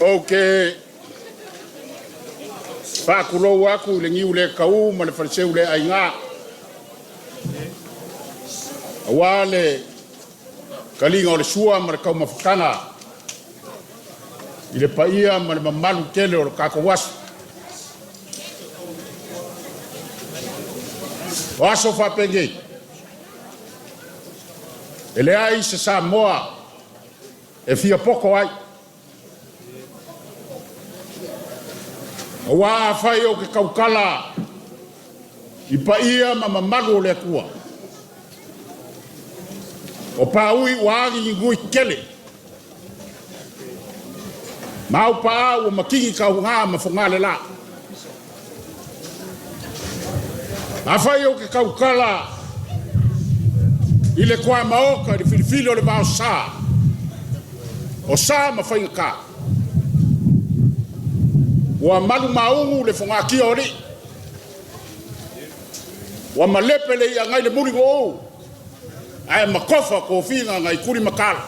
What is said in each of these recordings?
Ou te faatulou atu i le niu le tau ma le faleseu le aina aua le taliga o le sua ma le taumafataga i le paia ma le mamalu tele o le tatou aso. O aso faapenei, e leai se Samoa e fia poto ai, aua afai ou te tautala i paia ma mamalu o le Atua, o paui ua agigigu tele, ma aupa'a ua matigi tauga ma fogalelā. Afai ou te tautala i le tuamaota i le filifili o le vaosa, o sa ma faigata, ua malu maugu le fogatia o alii, ua malepe le i'a nai le mulinuuu ae matofa tofiga nai Tulimatala.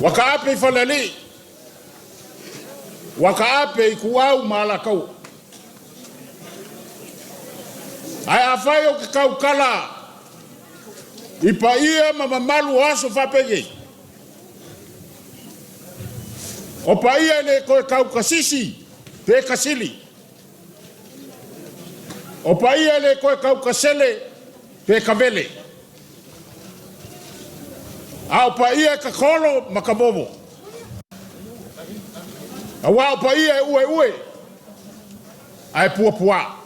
Ua taape i falealii, ua taape i ituau ma alataua. Ae afai ou te tautala i paia ma mamalu o aso faapenei, o paia e le toe tautasisi pe tasili, o paia e le toe tautasele pe tavele, a o paia e tatolo ma tavovo, aua o paia e ueue ae puapuā.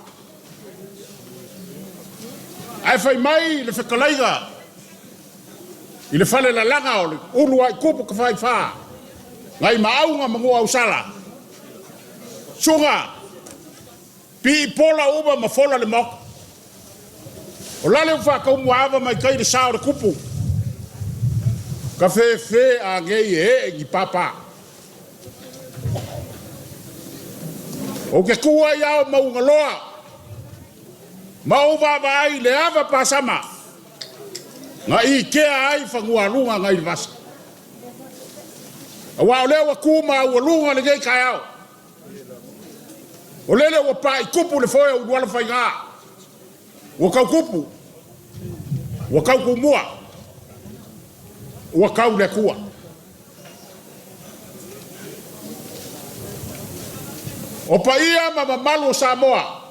Ae fai mai le fetalaiga i le falelalaga o le ulu ai tupu tafaifa nai Maauga ma Nuuausala, suga pii pola uma ma fola le maota. O lale ua faataumuaava mai tai le sa o le tupu, ka fefe a nei e ee ni papa. Ou te tu ai ao maugaloa ma ou vaavaai i le ava pasama na ikea ai fagualuga nai le vasa. Aua o lea ua tu maualuga lenei taeao, o lele ua paitupu le foe o Ulualofaiga, ua tautupu, ua tautumua, ua tau le Atua. O paia ma mamalu o Samoa,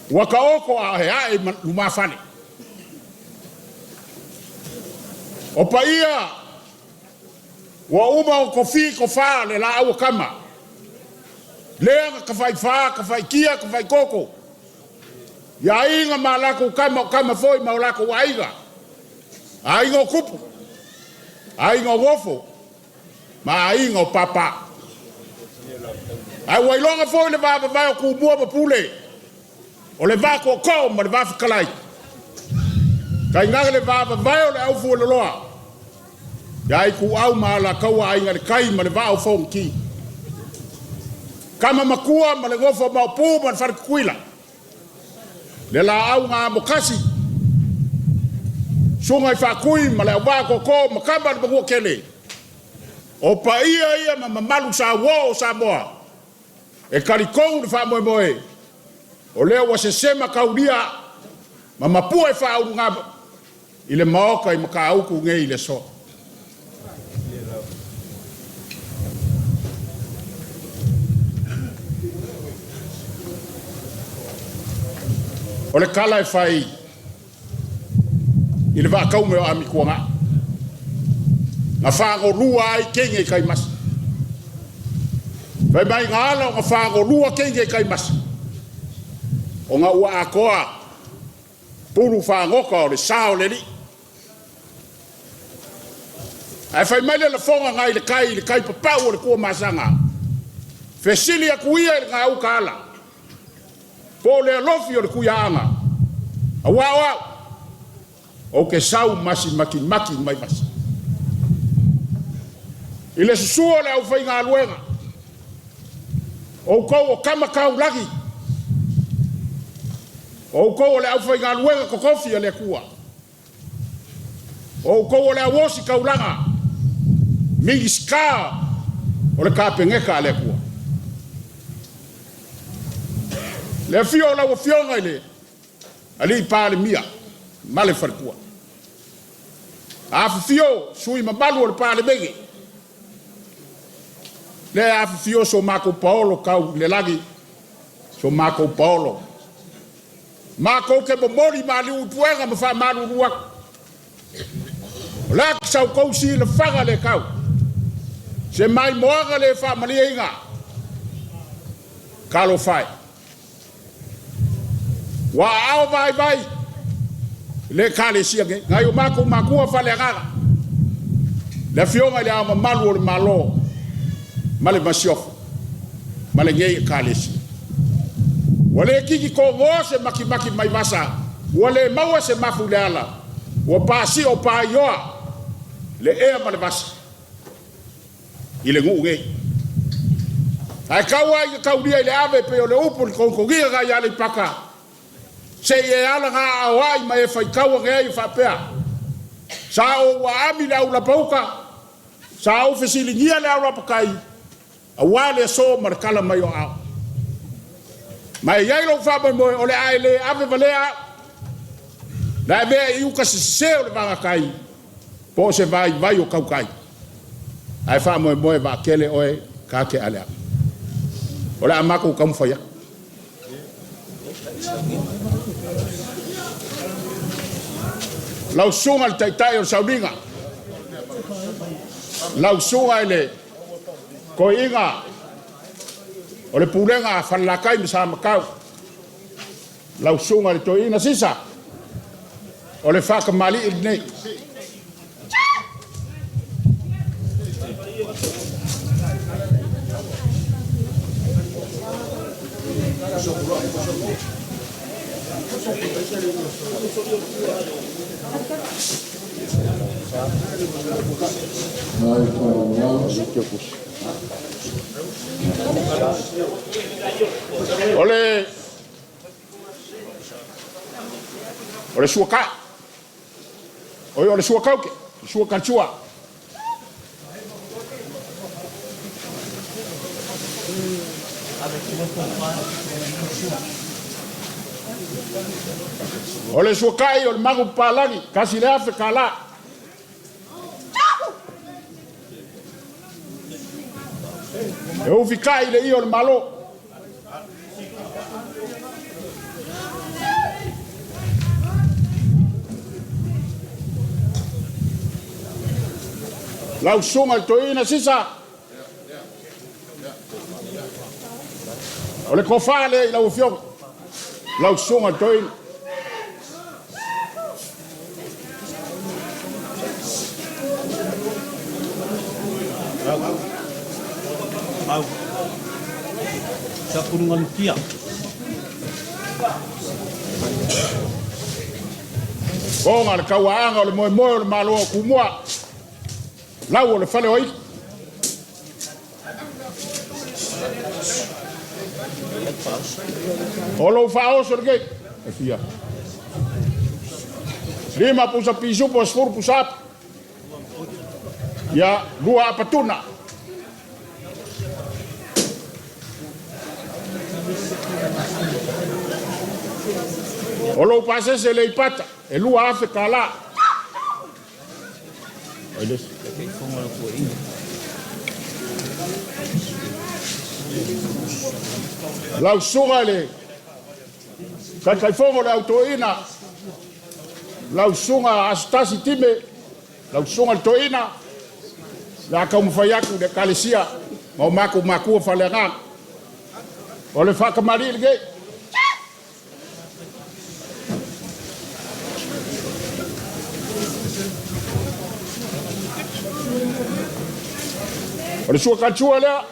ua taoto a e ae i lumafale. O paia ua uma o tofi tofa le laau a tama, lea na tafaifa, tafaitia, tafaitoto, i aiga ma latou tama, o tama foi ma o latou aiga, aiga o tupu, aiga o nofo, ma aiga o papa. Ae ua iloga foi le vavavae o Tumua ma Pule, o le va tootoo ma le va fetalai, tainane le vavavae o le aufueloloa, ia Ituau ma Alataua, Aiga i le Tai ma le Vaa o Fonoti. Tama matua ma le nofo a Maopu ma le Fale Tutuila, le laau na amokasi, susuga i Faatui ma le auvaa tootoo ma tama le Manuatele. O paia ia ma mamalu sauoo o Samoa e talitonu le faamoemoe, o lea ua sesema taulia ma mapua e faauluga i le maota i Matautu nei i le aso. O le tala e fai i le vaataume o Amituanai, na fagolua ai teine i taimasa. Fai mai na ala ona fagolua teine i taimasa, ona ua atoa pulu fagota o le sa o le alii. Ae fai mai le lafoga nai le tai i le tai papau o le Tuamasaga, fesili atu ia i le gauta ala, po o le alofi o le Tuiaaga, aua o au, ou te sau masi matimati mai vasa. I le susu o le aufaigaluega, outou o tama taulagi, outou o le aufaigaluega totofi a le Atua. O outou o le auositaulaga, Minisita o le Kapeneta a le Atua. Le afio o lau Afioga i le Alii Palemia ma le faletua. Afifio sui usufono mamalu o le Palemene, le afifio so matou paolo tau i le lagi, so matou paolo. Matou te momoli malu i puega ma faamalulu atu. O le a sa outou silafaga le tau, se maimoaga le faamalieina, talofa e. Ua aao vaivai le Ekalesia nei, nai o matou matua faaleagaga, le Afioga i Le Ao Mamalu o le Malo ma le Masiofo ma lenei Ekalesia. Ua le tini togoa se makimaki mai vasa, ua le maua se mafu i le ala, ua pasio paioa le ea ma le vasa i le nuu nei. Ae tau lava ina taulia i le ave pei o le upu i le togitogiga nai Aleipata, se i e alagaoai ma e faitau ane ai e faapea, sa ou aami le aulapauta, sa ou fesiligia le aulapatai, aua le aso ma le tala mai o aao. Ma e i ai lou faamoemoe, o le a e le ave valea au, le avea i uta sese o le vagatai, po o se vaivai o tautai, ae faamoemoe vaatele oe ta te aleaga. O le a matou taumafai atu. Lau susuga i le Taitai o le Sauniga, lau susuga i le Toeaina o le Pulega a Falelatai ma Samatau, lau susuga i le Toeaina Sisa, o le faatamalii lenei. O le o le suakai, o le suakauke, le suakalesua. O le suakai o le magu papalagi, $1,000. E ufikai le ia o le Malo. Lau susuga i le Toeaina Sisa, o le tofa lea i lau Afioga, lau susuga i le Toeaina. Toga le tauaaga o le moemoe o le Malo o Tumua, lau o le fale o Aitu. O lou faaoso lenei, e fia. 5 pusa pisupo, 10 pusa api. Ia, 2 apatuna. O lou pasese le ipata, e $2,000. Lau susuga i le Taitaifono o le Au Toeaina, lau susuga Asotasi Time, lau susuga i le Toeaina, o le a taumafai atu i le Ekalesia ma o matou matua faaleagaga. O le faatamalii lenei. O le suakalesua lea,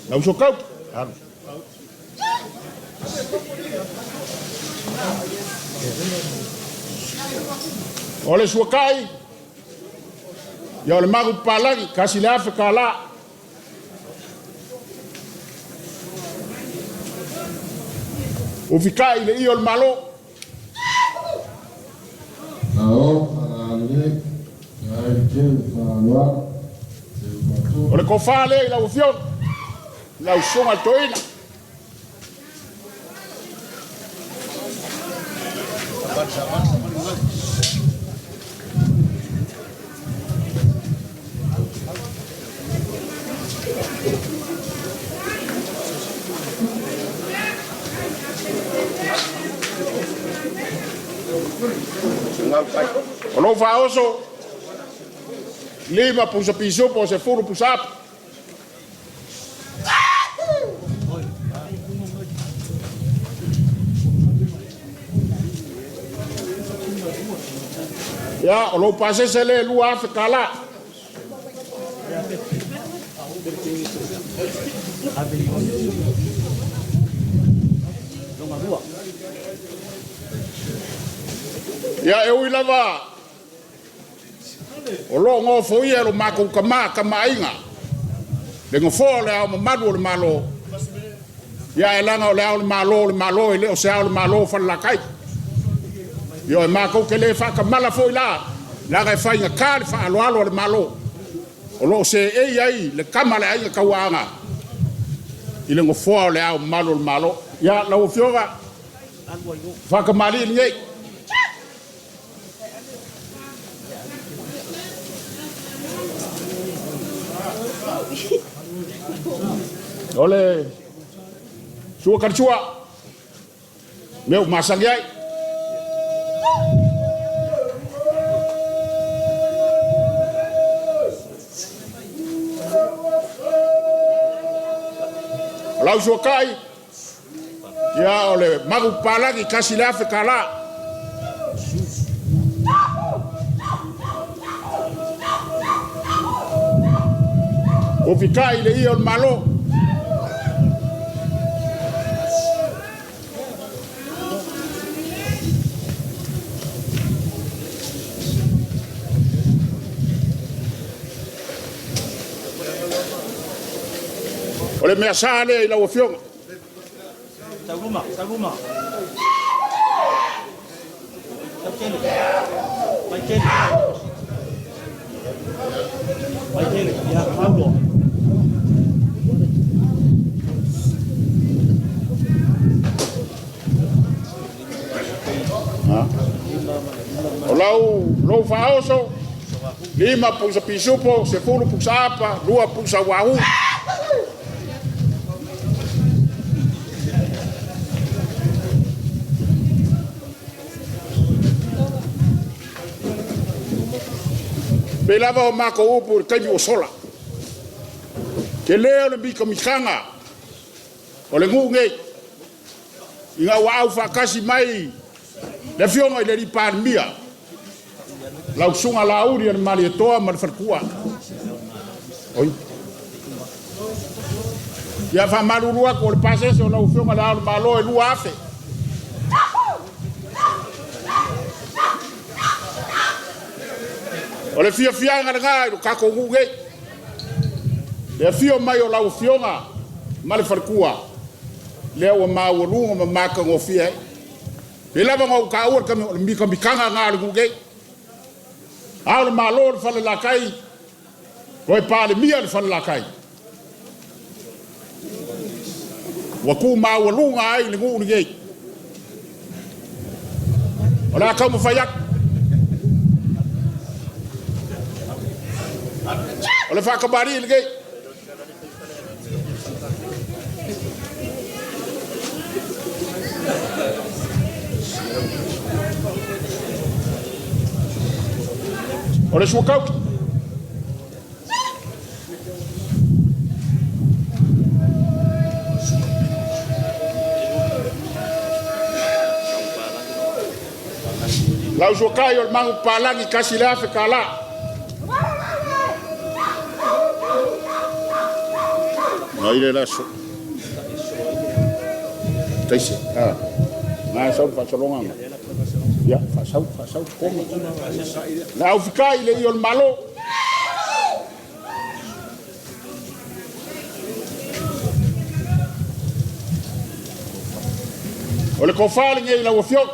lau suakau. O le suakai, ia o le magu papalagi, $1,000. Ufikai le ia o le Malo. Ao, O le tofa lea i lau Afioga, lau Susuga i le Toeaina. O lou faaoso, 5 pusa pisupo, 10 pusa apo. Ia, o lou pasese le 2,000 tala. Ia, e ui lava o lo o nofoia e lo matou tama Tamaaiga le nofoa o le Ao Mamalu o le Malo, ia e leaga o le Ao o le Malo o le Malo, e le o se Ao o le Malo o Falelatai. Ioe, matou te le faatamala foi la, leaga e faigata le faaaloalo a le Malo o lo o seei ai le tama a le Aiga Tauaana i le nofoa o le Ao Mamalu o le Malo. Ia, lau Afioga, faatamalii lenei. O le sua talisua, mea ua masani ai. O lau suatai, ia o le magu palagi 1,000 tala. Ua fitai le ia o le Malo. O le mea sa lea i lau Afioga. O lau lou faaoso, 5 pusa pisupo, 10 pusa apa, 2 pusa uahu. Pe lava o matou upu i le taimi ua sola. Ke lea o le mikamikaga o le nuu nei, ina ua aufaatasi mai le Afioga i le alii Palemia, lau Susuga Laauli o le Malietoa ma le faletua. Oi. Ia faamalulu atu o le pasese o lau Afioga i le Ao o le Malo e 2,000. O le fiafiaga lena i lo tatou nuu nei. Le afio mai o lau Afioga ma le faletua, lea ua maualuga ma matagofie ai. Pe lava na ou taua le taimi o le mikamikaga lena o le nuu nei. Ao o le Malo o le Falelatai, toe Palemia le Falelatai. Ua tu maualuga ai le nuu lenei. O le a taumafai atu. O le faatamalii lenei. O le suakauti. Lau suakai o le magu palagi 1,000 tala. Ai le laso. Taise. Ah. Na sau faasologa. Ia, faasau, faasau, koma. La au fikai le i o le Malo. O le tofa lenei i lau Afioga.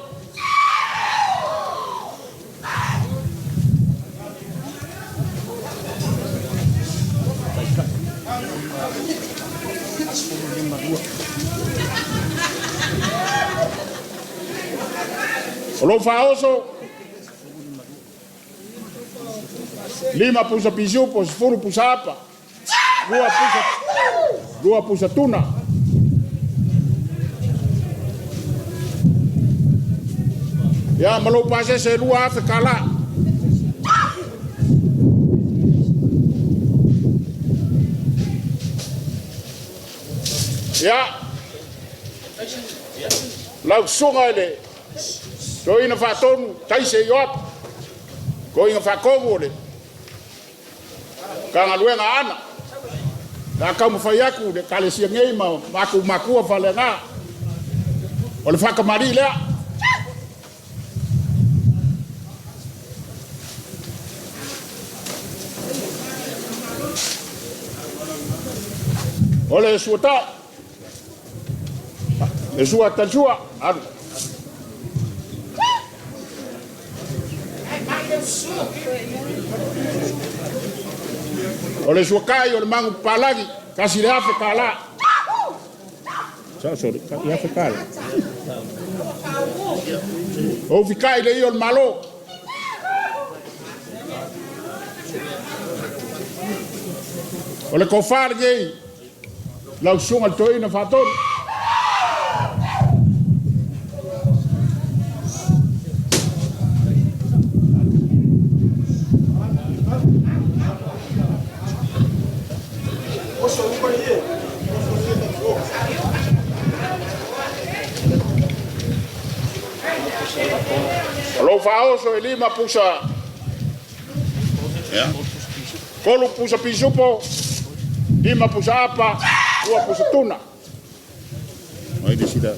O lou faaoso 5 pusa pisupo, 10 pusa apa, 2 pusa tuna. Ia ma lou pasese e 2,000 tala. Ia, lau susuga i le Toeaina Faatonu Taise Ioapo, Toeaina Faatonu o le Matagaluega a Aana, o le a taumafai atu le Ekalesia nei ma matou matua faaleaga. O le faatamalii lea. O le suata, le sua talisua, alu. O le suakai o le magu palagi, 1,000 tala. Sorry, i afe tala. O fikai le ia o le Malo. O le tofa lenei, lau susuga i le Toeaina Faatonu. O lou faaoso e 5 pusa, 3 pusa pisupo, 5 pusa apa, 2 pusa tuna. Ai le sida.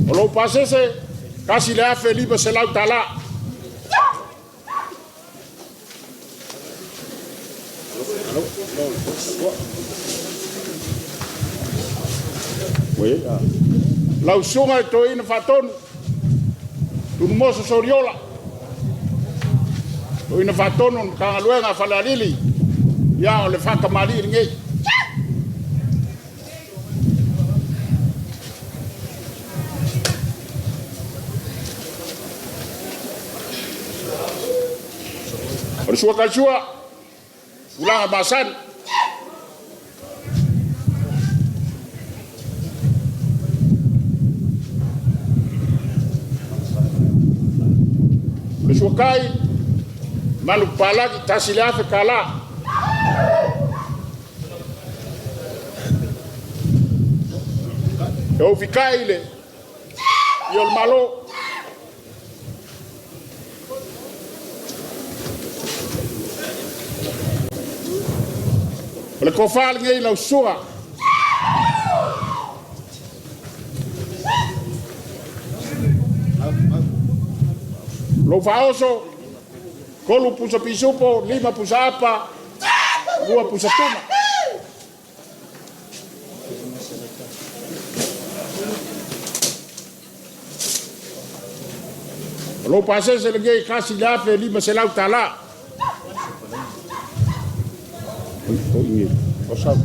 O lou pasese, 1,500 tala. Lau susuga i le Toeaina Faatonu, Tunumoso Soliola, Toeaina Faatonu o le Matagaluega a Falealili, ia o le faatamalii lenei. O le sua talisua, tulaga masani. O le suakai, manu palagi, 1,000 tala. E ou fikai le i o le Malo. O le tofa lenei lau susuga. Lou faaoso, 3 pusa pisupo, 5 pusa apa, 2 pusa tuna. O lou pasese lenei 1,500 tala. O sau.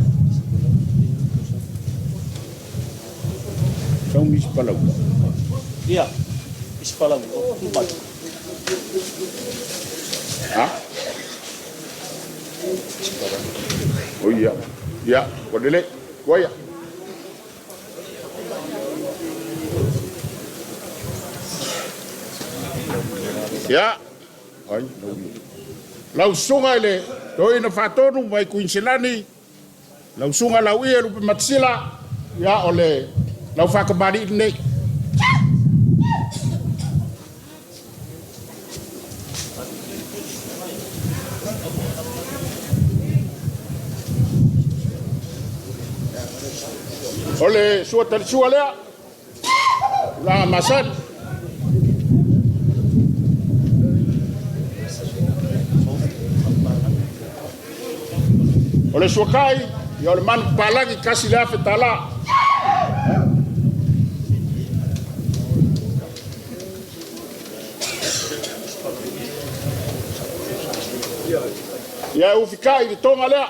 Sau misi palau. Ia, isi palau, o mai. Ha? O ia. Ia, o lele. Ko ia. Ia. Ai, lau ia. Lau susuga i le Toeaina Faatonu mai Kuiniselani, lau susuga lau ia Lupe Matasila, ia o le lau faatamalii lenei. O le sua talisua lea, tulaga masani. O le suakai, ia o le manu palagi 1,000 tala. Ia e ufikai i le tonga lea.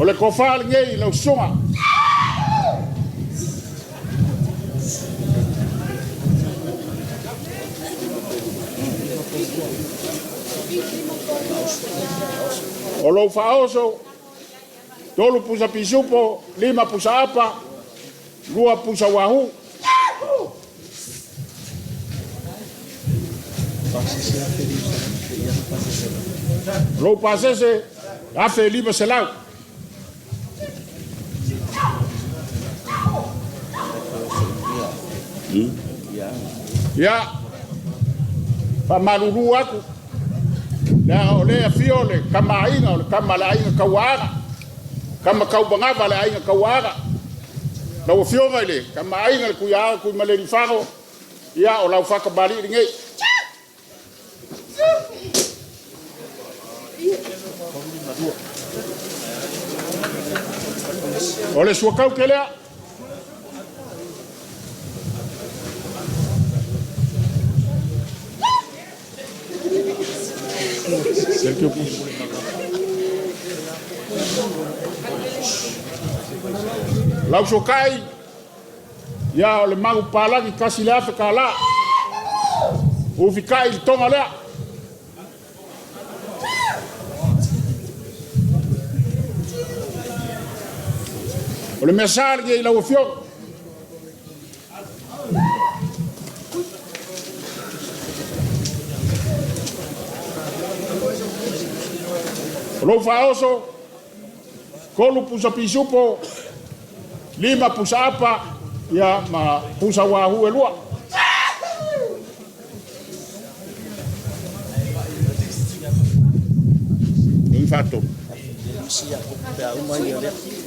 O le tofa lenei i lau susuga. O lou faaoso, 3 pusa pisupo, 5 pusa apa, 2 pusa wahoo. Lou pasese, 1,500. Ia, faamalulu atu, leaga o lea e afio le Tama a Aiga, o le tama a le Aiga Tauaana, tama taumanava a le Aiga Tauaana. Lau Afioga i le Tama a Aiga le Tuiaana Tuimalealiifano, ia o lau faatamalii lenei. O le suataute lea. Lau sokai, ia o le magu palagi 1,000 kālā. Ufikai i le toga lea. O le mea sa lenei i lau Afioga. O lou faaoso, 3 pusa pisupo, 5 pusa apa, ia ma pusa wahoo e 2.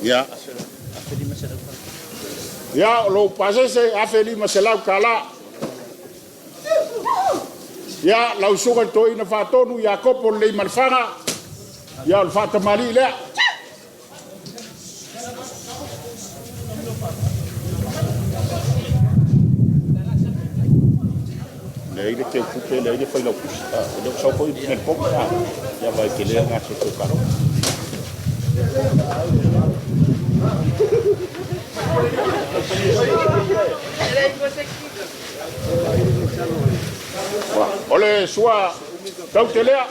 Ia. Ia, o lou pasese, 1,500 kālā. Ia, lau susuga i le Toeaina Faatonu Iakopo Lelei-ma-le-Faga, ia o le faatamalii lea. Leai le teutupe, leai le failautusi. E le o sau foi Melepona, ia vaai tele lena se tau. O le sua taute lea.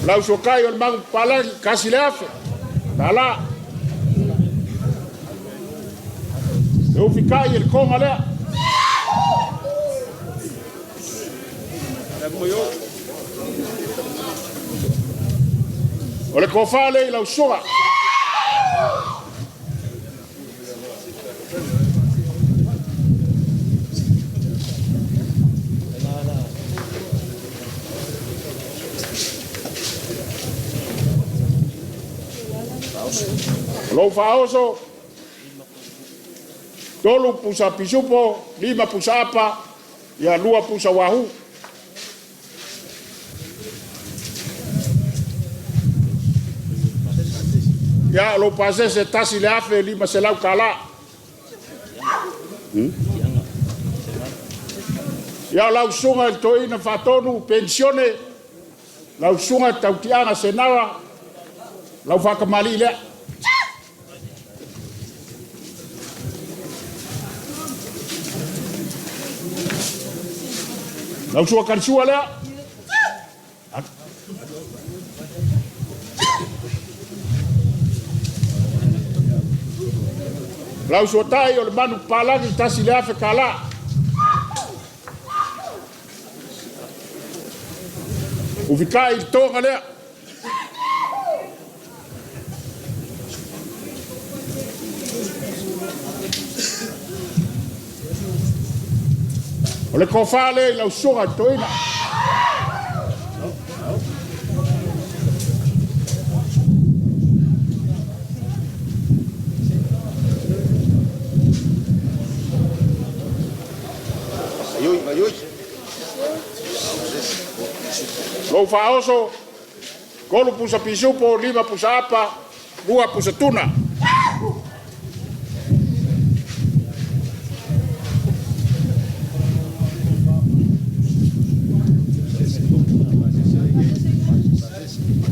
Lau suakai o le magu papalagi, 1,000. Tala. E ufikai e le toga lea. O le tofa lea i lau susuga. O lou faaoso, 3 pusa pisupo, 5 pusa apa, ia 2 pusa wahoo. Ia, o lou pasese 1,500 kālā. Ia, o lau susuga i le Toeaina Faatonu, penisione, lau susuga Tautiaga Senara, lau faatamalii lea. Lau sua kalisua lea. Lau suatai o le manu papalagi 1,000 kālā. Ufikai i le toga lea. O le tofa lea i lau susuga i le Toeaina. Lou faaoso, 3 pusa pisupo, 5 pusa apa, 2 pusa tuna.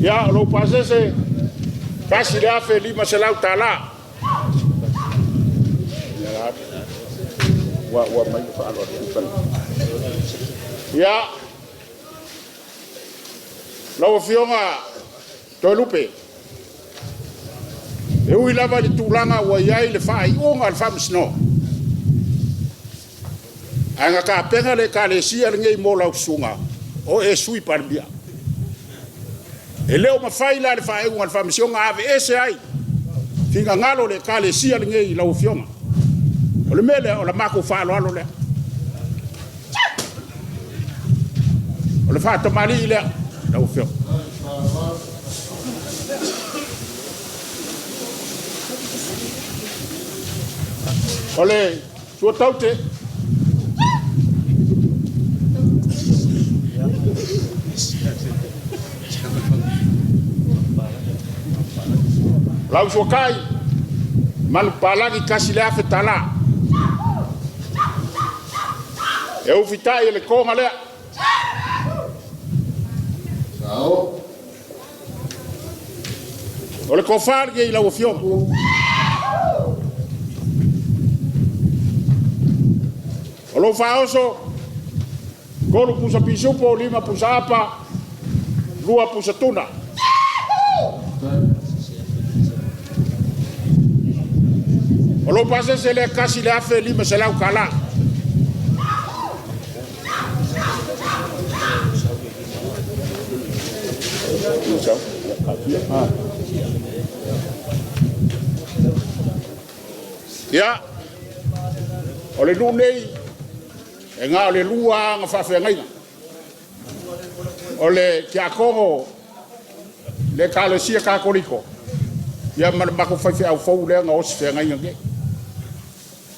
Ia, o lou pasese, $1,500. Ia, lau Afioga Toelupe, e ui lava i le tulaga ua i ai le faaiuga a le Faamasinoga, ae na tapena le Ekalesia lenei mo lau susuga o e Sui Palemia. E le o mafai la e le faaiuga a le Faamasinoga ona aveese ai finagalo o le Ekalesia lenei i lau Afioga. O le mea lea, o le matou faaaloalo lea. O le faatamalii lea lau Afioga. O le suataute. Lau suatai, manupapalagi $1,000. E ufitai e le toga lea. O le tofa lenei i lau Afioga. O lou faaoso, 3 pusa pisupo, 5 pusa apa, 2 pusa tuna. O lou pasese lea $1,500. Ia, o le nuu nei, e na o le 2 lava ona faafeagaiga. O le tiakono le Ekalesia Katoliko, ia ma le matou faifeau fou lea na osi feagaiga nei.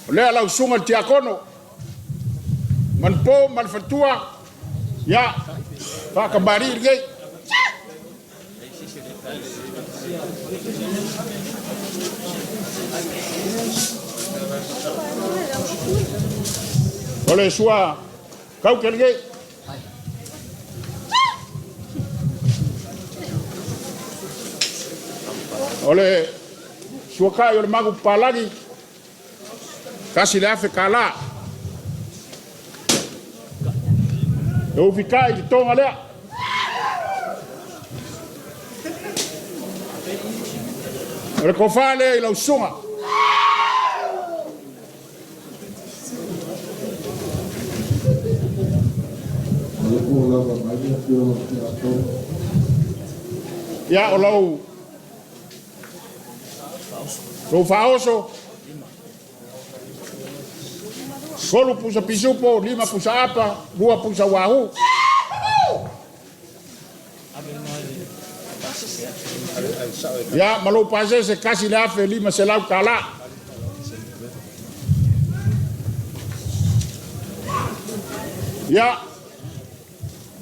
O lea lau susuga i le tiakono, Manupo ma le faletua, ia, faatamalii lenei. O le sua kaute lenei. O le suatai o le magu papalagi, $1,000. E ufitai le toga lea. O le tofa lea i lau susuga. Ia, o lau faaoso, 3 pusa pisupo, 5 pusa apa, 2 pusa wahoo. Ia, ma lou pasese $1,500. Ia,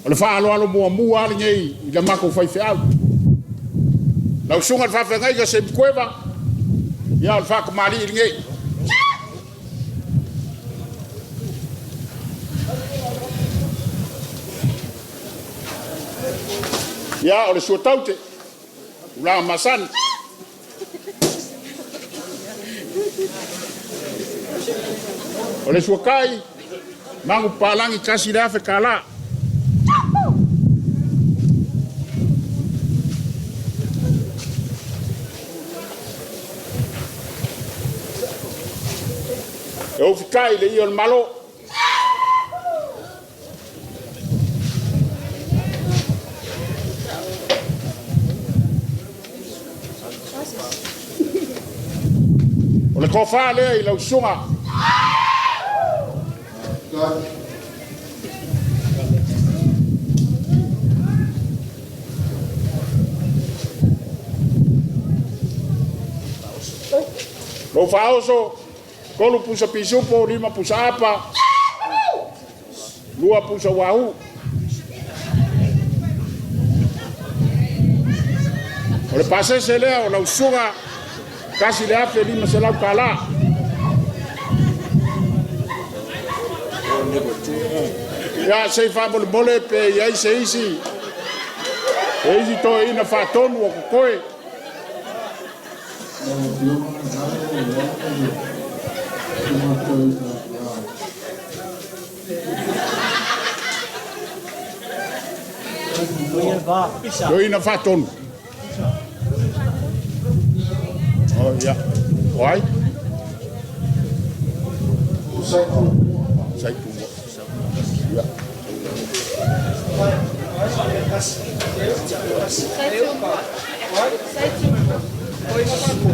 o le faaaloalo muamua lava lenei i le matou faifeau. Lau susuga i le faafeagaiga Seukueva, ia o le faatamalii lenei. Ia, o le suataute, tulaga masani. O le suatai, magu palangi $1,000. E ufitai le ia o le Malo. O le tofa lea i lau susuga. Lou faaoso, 3 pusa pisupo, 5 pusa apa, 2 pusa wahoo. O le pasese lea o lau susuga, $1,500. Ia, se i faamolemole pe i ai se isi. E isi toeaina faatonu o totoe. Toeaina faatonu. Oh, ia. O ai? Sai Tumua. Ia.